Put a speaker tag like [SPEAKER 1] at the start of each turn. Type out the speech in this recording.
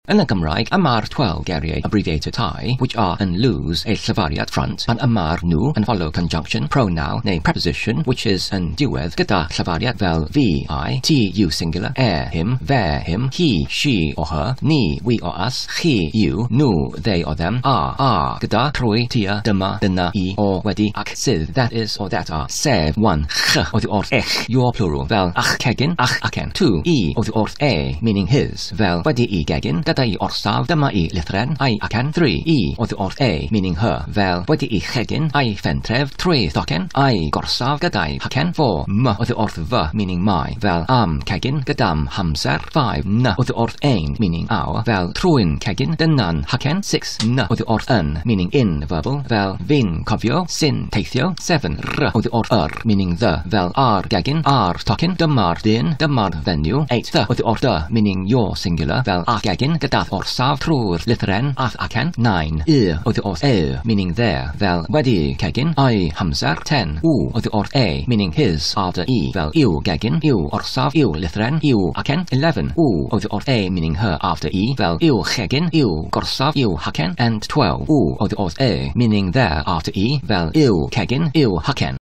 [SPEAKER 1] Yn y Gymraeg, y mae'r 12 geiriau abbreviated tai, which are yn lose a llefariad front, pan y mae'r nhw yn follow conjunction, pronoun neu preposition, which is yn diwedd gyda llefariad fel fi, I, ti, you singular, e, him, fe, him, he, she or her, ni, we or us, chi, you, nhw, they or them, a, a, gyda, trwy, tua, dyma, dyna, i, o, wedi, ac sydd, that is or that are, sef, 1, ch, oddi wrth eich, your plural, fel a'ch cegin, a'ch acen, 2, i, oddi wrth e, meaning his, fel wedi'i gegin, gyda'i orsaf, dyma'i lythyren, a'i acen, 3, i, oddi wrth e, meaning her, fel wedi'i chegin, a'i phentref, trwy thocen, a'i gorsaf, gyda'i hacen, 4, m, oddi wrth fy, meaning my, fel am cegin, gyda'm hamser, 5, n, oddi wrth ein, meaning our, fel trwy'n cegin, dyna'n hacen, 6, n, oddi wrth yn, meaning in, verbal, fel fi'n cofio, sy'n teithio, 7, r, oddi wrth yr, meaning the, fel ar gegin, ar tocyn, dyma'r dyn, dyma'r fenyw, 8, th, oddi wrth dy, meaning your singular, fel a gegin, gyda'r orsaf, trwy'r lythyren, a'th acen, 9, y, oddi wrth e, meaning there, fel wedi cegin, a'i hamser, 10, w, oddi wrth e, meaning his, after e, fel i'w gegin, i'w orsaf, i'w lythyren, i'w acen, 11, w, oddi wrth e, meaning her, after e, fel i'w chegin, i'w gorsaf, i'w hacen, and 12, w, oddi wrth e, meaning there, after e, fel i'w cegin, i'w hacen.